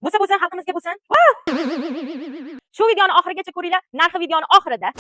Bo'lsa bo'lsin, xalqimizga bo'lsin. Shu videoni oxirigacha ko'ringlar, narxi videoni oxirida.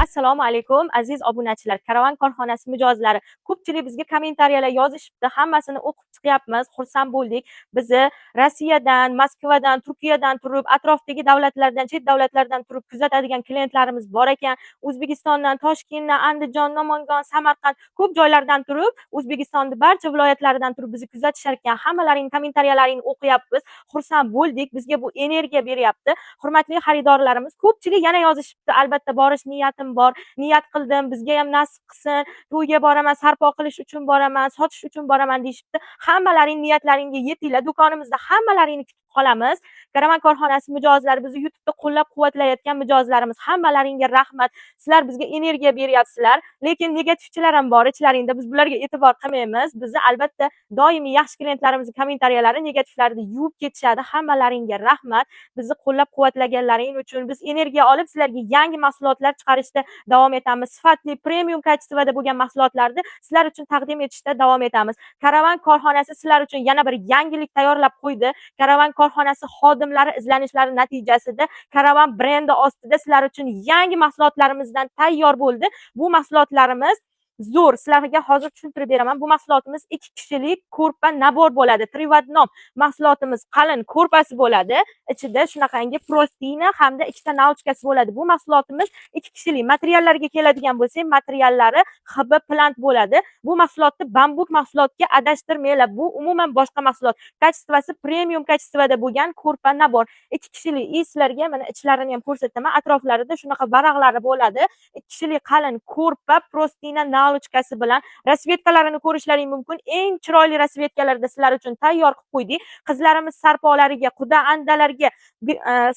Assalomu alaykum, aziz obunachilar, Karavan korxonasi mijozlari. Ko'pchilik bizga kommentariyalar yozishibdi, hammasini o'qib chiqyapmiz, xursand bo'ldik. Bizni Rossiyadan, Moskvadan, Turkiyadan turib, atrofdagi davlatlardan, chet davlatlardan turib kuzatadigan klientlarimiz bor ekan. O'zbekistondan, Toshkentdan, Andijon, Namangan, Samarqand, ko'p joylardan turib, O'zbekistonning barcha viloyatlaridan turib bizni kuzatishar ekan. Hammalaring kommentariyalaringni o'qiyapmiz, xursand bo'ldik. Bizga bu energiya beryapti. Hurmatli xaridorlarimiz, ko'pchilik yana yozishibdi, albatta borish niyatim bor, niyat qildim, bizga ham nasib qilsin, to'yga boraman, sarpo qilish uchun boraman, sotish uchun boraman deyishibdi. Hammalaring niyatlaringga yetinglar. Do'konimizda hammalaringni kutib qolamiz. Karavan korxonasi mijozlari, bizni YouTube'da qo'llab-quvvatlayotgan mijozlarimiz, hammalaringga rahmat. Sizlar bizga energiya beryapsizlar, lekin negativchilar ham bor ichlaringda. Biz bularga e'tibor qilmaymiz. Bizni albatta doimiy yaxshi klientlarimizning kommentariyalari negativlarni yuvib ketishadi. Hammalaringga rahmat. Bizni qo'llab-quvvatlaganlaring uchun biz energiya olib sizlarga yangi mahsulotlar chiqarishda davom etamiz. Sifatli, premium качество da bo'lgan mahsulotlarni sizlar uchun taqdim etishda davom etamiz. Karavan korxonasi sizlar uchun yana bir yangilik tayyorlab qo'ydi. Karavan korxonasi xodimlari izlanishlari natijasida Karavan brendi ostida sizlar uchun yangi mahsulotlarimizdan tayyor bo'ldi. Bu mahsulotlarimiz zo'r. Sizlarga hozir tushuntirib beraman. Bu mahsulotimiz 2 kishilik ko'rpa набор bo'ladi. 3 в одном mahsulotimiz qalin ko'rpasi bo'ladi. Ichida shunaqangi простыня hamda ikkita наволочка si bo'ladi. Bu mahsulotimiz 2 kishilik. Materiallarga keladigan bo'lsak, materiallari HB plant bo'ladi. Bu mahsulotni bambuk mahsulotga adashtirmanglar. Bu umuman boshqa mahsulot. Качество si premium качество da bo'lgan ko'rpa набор. 2 kishilik. И sizlarga mana ichlarini ham ko'rsataman. Atroflarida shunaqa varaqlari bo'ladi. 2 kishilik qalin ko'rpa простыня наволочка si bilan расцветка larini ko'rishlaring mumkin. Eng chiroyli расцветка larda sizlar uchun tayyor qilib qo'ydik. Qizlarimiz sarpolariga, quda andalarga,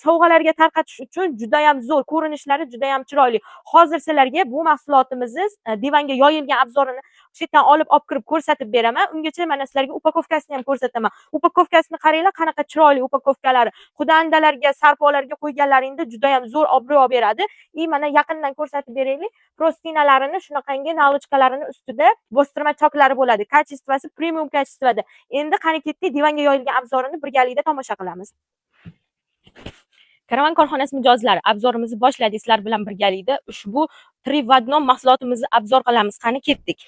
sovg'alarga tarqatish uchun juda ham zo'r, ko'rinishlari juda ham chiroyli. Hozir sizlarga bu mahsulotimizni divanga yoyilgan обзор ini shu yerdan olib kirib ko'rsatib beraman. Ungacha mana sizlarga упаковка sini ham ko'rsataman. Упаковка sini qaranglar, qanaqa chiroyli упаковка lari. Quda andalarga, sarpolarga qo'yganlaringda juda ham zo'r obro' olib beradi. И mana yaqindan ko'rsatib beraylik. Простыня larini shunaqangi наволочка larini ustida bostirma choklari bo'ladi. Качество si premium качество da. Endi qani ketdik, divanga yoyilgan обзор ini birgalikda tomosha qilamiz. Karavan korxonasi mijozlari, обзор imizni boshladik sizlar bilan birgalikda. Ushbu 3 в одном mahsulotimizni обзор qilamiz. Qani ketdik.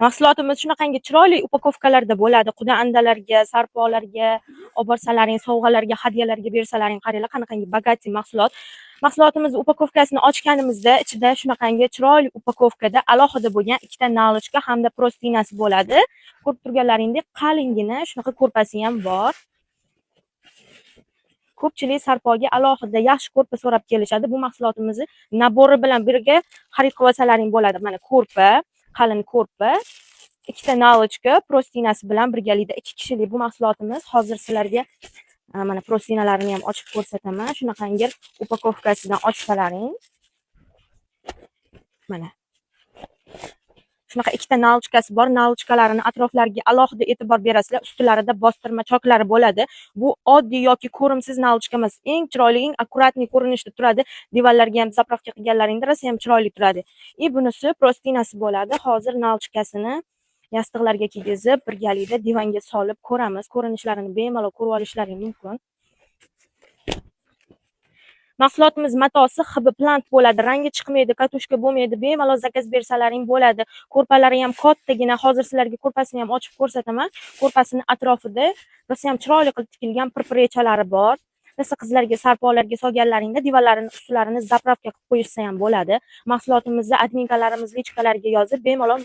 Mahsulotimiz shunaqangi chiroyli упаковка larda bo'ladi. Quda andalarga, sarpolarga olib borsalaring, sovg'alarga, hadyalarga bersalaring, qaranglar qanaqangi богатый mahsulot. Mahsulotimizni упаковка sini ochganimizda ichida shunaqangi chiroyli упаковка da alohida bo'lgan ikkita наволочка hamda простыня si bo'ladi. Ko'rib turganlaringdek qalingina shunaqa ko'rpasi ham bor. Ko'pchilik sarpoga alohida yaxshi ko'rpa so'rab kelishadi. Bu mahsulotimizni набор i bilan birga xarid qilib olsalaring bo'ladi. Mana ko'rpa, qalin ko'rpa, ikkita наволочка, простыня si bilan birgalikda 2 kishilik bu mahsulotimiz. Hozir sizlarga mana простыня larini ham ochib ko'rsataman. Shunaqangi упаковка sidan ochsalaring. Mana. Shunaqa ikkita наволочка si bor. Наволочка larini atroflariga alohida e'tibor berasizlar. Ustilarida bostirma choklari bo'ladi. Bu oddiy yoki ko'rimsiz наволочка emas. Eng chiroyli, eng аккуратный ko'rinishda turadi. Divanlarga ham заправка qilganlaringda rosa ham chiroyli turadi. И bunisi простыня si bo'ladi. Hozir наволочка sini yostiqlarga kiygizib, birgalikda divanga solib ko'ramiz. Ko'rinishlarini bemalol ko'rib olishlaring mumkin. Mahsulotimiz matosi HB plant bo'ladi. Rangi chiqmaydi, катушка bo'lmaydi. Bemalol заказ bersalaring bo'ladi. Ko'rpalari ham kattagina. Hozir sizlarga ko'rpasini ham ochib ko'rsataman. Ko'rpasini atrofida rosa ham chiroyli qilib tikilgan pirpirechalari bor. Rosa qizlarga sarpolarga solganlaringda divanlarini ustilarini заправка qilib qo'yishsa ham bo'ladi. Mahsulotimizni админка larimiz личка larga yozib bemalol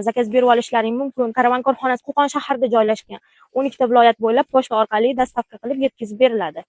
заказ berib olishlaring mumkin. Karavan korxonasi Qo'qon shahrida joylashgan. 12 ta viloyat bo'ylab pochta orqali доставка qilib yetkazib beriladi.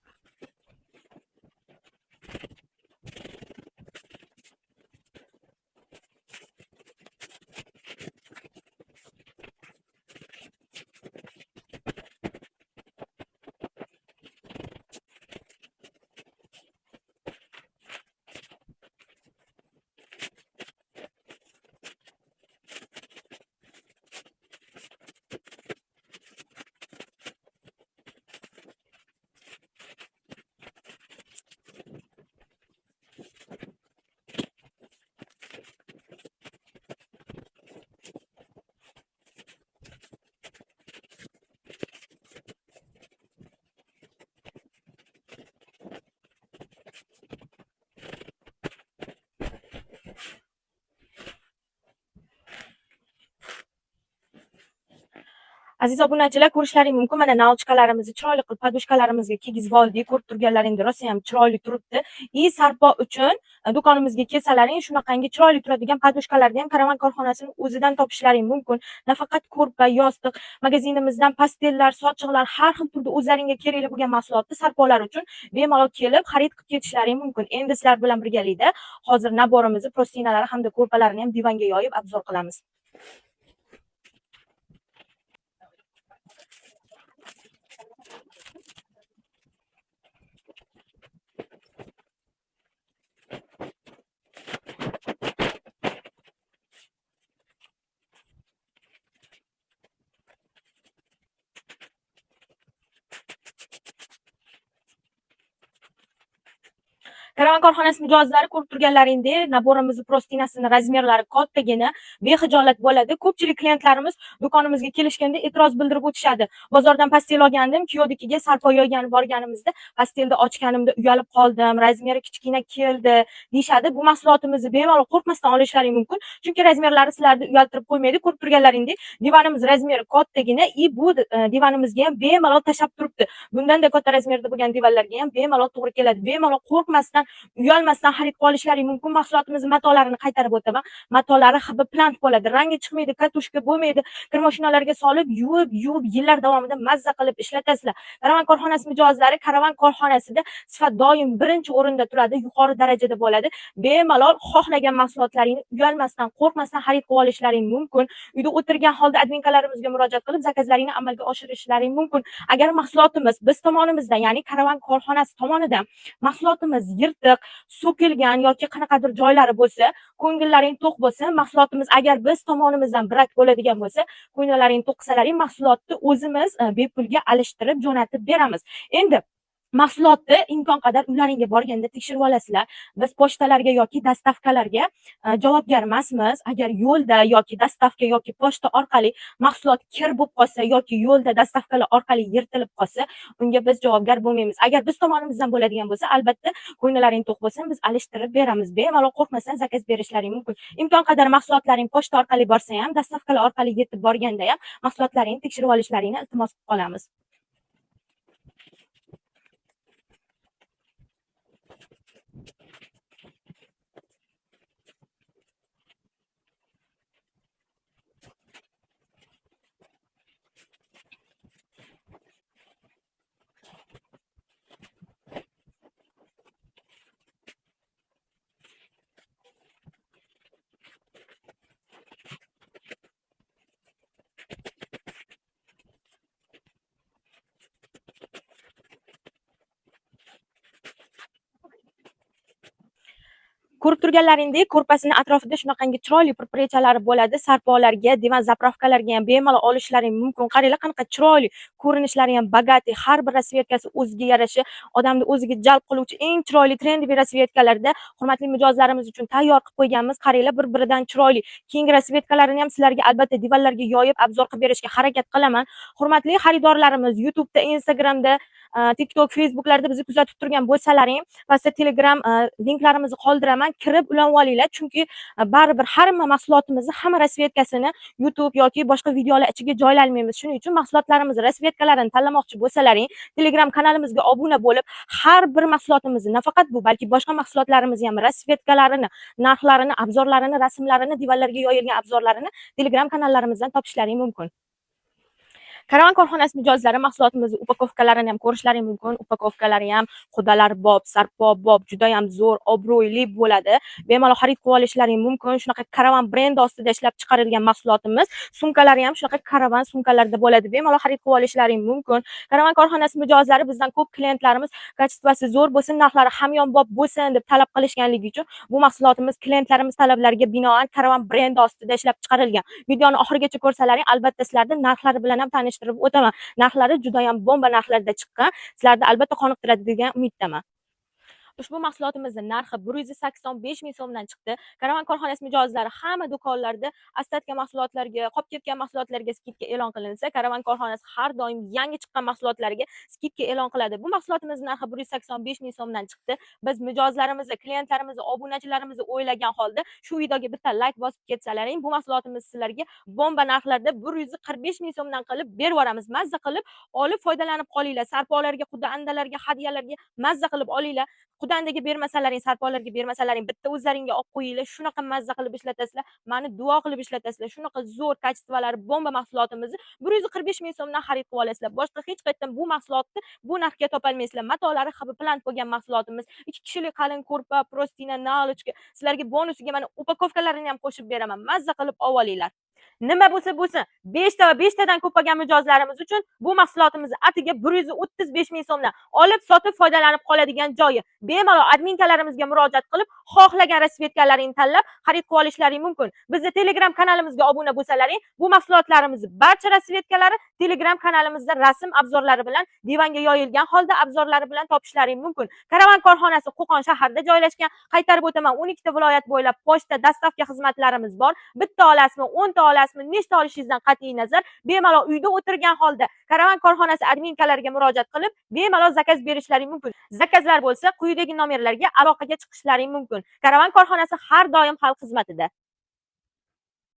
Aziz obunachilar, ko'rishlaring mumkin, mana наволочка larimizni chiroyli qilib подушка larimizga kiygizib oldik. Ko'rib turganlaringda rosa ham chiroyli turibdi. И sarpo uchun do'konimizga kelsalaring, shunaqangi chiroyli turadigan подушка larni ham Karavan korxonasini o'zidan topishlaring mumkin. Nafaqat ko'rpa, yostiq, magazinimizdan постель lar, sochiqlar, har xil turda o'zlaringga kerakli bo'lgan mahsulotni sarpolar uchun bemalol kelib xarid qilib ketishlaring mumkin. Endi sizlar bilan birgalikda hozir набор imizni простыня lari hamda ko'rpalarini ham divanga yoyib обзор qilamiz. Karavan korxonasi mijozlari, ko'rib turganlaringdek, набор imizni простыня sini размер lari kattagina, bexijolat bo'ladi. Ko'pchilik klientlarimiz do'konimizga kelishganda e'tiroz bildirib o'tishadi. Bozordan постель olgandim, kuyovnikiga sarpo yoygani borganimizda постель ni ochganimda uyalib qoldim, размер i kichkina keldi, deyishadi. Bu mahsulotimizni bemalol qo'rqmasdan olishlaring mumkin, chunki размер lari sizlarni uyaltirib qo'ymaydi. Ko'rib turganlaringdek, divanimiz размер i kattagina и bu divanimizga ham bemalol tashlab turibdi. Bundanda katta размер da bo'lgan divanlarga ham bemalol to'g'ri keladi. Bemalol qo'rqmasdan, uyalmasdan xarid qilib olishlaring mumkin. Mahsulotimizni matolarini qaytarib o'taman. Matolari HB plant bo'ladi, rangi chiqmaydi, катушка bo'lmaydi. Kir mashinalarga solib, yuvib, yuvib, yillar davomida mazza qilib ishlatasizlar. Karavan korxonasi mijozlari, Karavan korxonasida sifat doim birinchi o'rinda turadi, yuqori darajada bo'ladi. Bemalol xohlagan mahsulotlaringni uyalmasdan, qo'rqmasdan xarid qilib olishlaring mumkin. Uyda o'tirgan holda админка larimizga murojaat qilib, заказ laringni amalga oshirishlaring mumkin. Agar mahsulotimiz biz tomonimizdan, ya'ni Karavan korxonasi tomonidan mahsulotimiz yirtiq, so'kilgan yoki qanaqadir joylari bo'lsa, ko'ngillaring to'q bo'lsa, mahsulotimiz agar biz tomonimizdan брак bo'ladigan bo'lsa, ko'ngillaring to'q qilsalaring, mahsulotni o'zimiz bepulga alishtirib jo'natib beramiz. Endi mahsulotni imkon qadar uylaringga borganda tekshirib olasizlar. Biz pochtalarga yoki доставка larga javobgar emasmiz. Agar yo'lda yoki доставка yoki pochta orqali mahsulot kir bo'lib qolsa yoki yo'lda доставка lar orqali yirtilib qolsa, unga biz javobgar bo'lmaymiz. Agar biz tomonimizdan bo'ladigan bo'lsa, albatta ko'ngillaring to'q bo'lsin, biz alishtirib beramiz. Bemalol qo'rqmasdan заказ berishlaring mumkin. Imkon qadar mahsulotlaring pochta orqali borsa ham, доставка lar orqali yetib borganda ham mahsulotlaringni tekshirib olishlaringni iltimos qilib qolamiz. Ko'rib turganlaringdek, ko'rpasini atrofida shunaqangi chiroyli pirpirachalari bo'ladi. Sarpolarga, divan заправка larga ham bemalol olishlaring mumkin. Qaranglar, qanaqa chiroyli, ko'rinishlari ham богатый, har bir расцветка si o'ziga yarasha, odamni o'ziga jalb qiluvchi eng chiroyli трендовый расцветка larda hurmatli mijozlarimiz uchun tayyor qilib qo'yganmiz. Qaranglar, bir-biridan chiroyli. Keyingi расцветка larini ham sizlarga albatta divanlarga yoyib обзор qilib berishga harakat qilaman. Hurmatli xaridorlarimiz, YouTube'da, Instagramda, TikTok, Facebooklarda bizni kuzatib turgan bo'lsalaring, pastda Telegram linklarimizni qoldiraman, kirib ulanib olinglar, chunki baribir har hamma mahsulotimizni hamma расцветка sini YouTube yoki boshqa videolar ichiga joylayolmaymiz. Shuning uchun mahsulotlarimizni расцветка larini tanlamoqchi bo'lsalaring, Telegram kanalimizga obuna bo'lib, har bir mahsulotimizni, nafaqat bu, balki boshqa mahsulotlarimizni ham расцветка larini, narxlarini, обзор larini, rasmlarini, divanlarga yoyilgan обзор larini Telegram kanallarimizdan topishlaring mumkin. Karavan korxonasi mijozlari, mahsulotimizni упаковка larini ham ko'rishlaring mumkin. Упаковка lari ham qudalar bob, sarpo bob, juda ham zo'r, obro'li bo'ladi. Bemalol xarid qilib olishlaring mumkin. Shunaqa Karavan brendi ostida ishlab chiqarilgan mahsulotimiz. Sumkalari ham shunaqa Karavan sumkalarda bo'ladi. Bemalol xarid qilib olishlaring mumkin. Karavan korxonasi mijozlari, bizdan ko'p klientlarimiz качество si zo'r bo'lsin, narxlari hamyonbop bo'lsin deb talab qilishganligi uchun bu mahsulotimiz klientlarimiz talablariga binoan Karavan brendi ostida ishlab chiqarilgan. Videoni oxirigacha ko'rsalaring, albatta sizlarni narxlari bilan ham tanishtirib o'taman. Narxlari juda ham bomba narxlarda chiqqan. Sizlarni albatta qoniqtiradi degan umiddaman. Ushbu mahsulotimizni narxi 185 000 so'mdan chiqdi. Karavan korxonasi mijozlari, hamma do'konlarda остатка mahsulotlarga, qolib ketgan mahsulotlarga скидка e'lon qilinsa, Karavan korxonasi har doim yangi chiqqan mahsulotlarga скидка e'lon qiladi. Bu mahsulotimizni narxi 185 000 so'mdan chiqdi. Biz mijozlarimizni, klientlarimizni, obunachilarimizni o'ylagan holda shu videoga bitta layk bosib ketsalaring, bu mahsulotimiz sizlarga bomba narxlarda 145 000 so'mdan qilib berib yuboramiz. Mazza qilib olib foydalanib qolinglar. Sarpolarga, quda andalarga, hadyalarga mazza qilib olinglar. Quda andaga bermasalaring, sarpolarga bermasalaring, bitta o'zlaringga olib qo'yinglar. Shunaqa mazza qilib ishlatasizlar, mani duo qilib ishlatasizlar. Shunaqa zo'r, качество lari bomba mahsulotimizni 145 000 so'mdan xarid qilib olasizlar. Boshqa hech qayerdan bu mahsulotni bu narxga topolmaysizlar. Matolari HB Plant bo'lgan mahsulotimiz. Ikki kishilik qalin ko'rpa, простыня, наволочка. Sizlarga bonusiga mana упаковка larini ham qo'shib beraman. Mazza qilib olib olinglar. Nima bo'lsa bo'lsin, 5 ta va 5 tadan ko'p olgan mijozlarimiz uchun bu mahsulotimizni atiga 135 000 so'mdan olib, sotib foydalanib qoladigan joyi. Bemalol админка larimizga murojaat qilib, xohlagan расцветка laringni tanlab xarid qilib olishlaring mumkin. Bizni Telegram kanalimizga obuna bo'lsalaring, bu mahsulotlarimizni barcha расцветка lari Telegram kanalimizda rasm обзор lari bilan, divanga yoyilgan holda обзор lari bilan topishlaring mumkin. Karavan korxonasi Qo'qon shahrida joylashgan. Qaytarib o'taman, 12 ta viloyat bo'ylab pochta, доставка xizmatlarimiz bor. Bitta olasizmi, 10 ta olasizmi, nechta olishingizdan qat'iy nazar, bemalol uyda o'tirgan holda Karavan korxonasi админка lariga murojaat qilib, bemalol заказ berishlaring mumkin. Заказ lar bo'lsa, quyidagi nomerlarga aloqaga chiqishlaring mumkin. Karavan korxonasi har doim xalq xizmatida.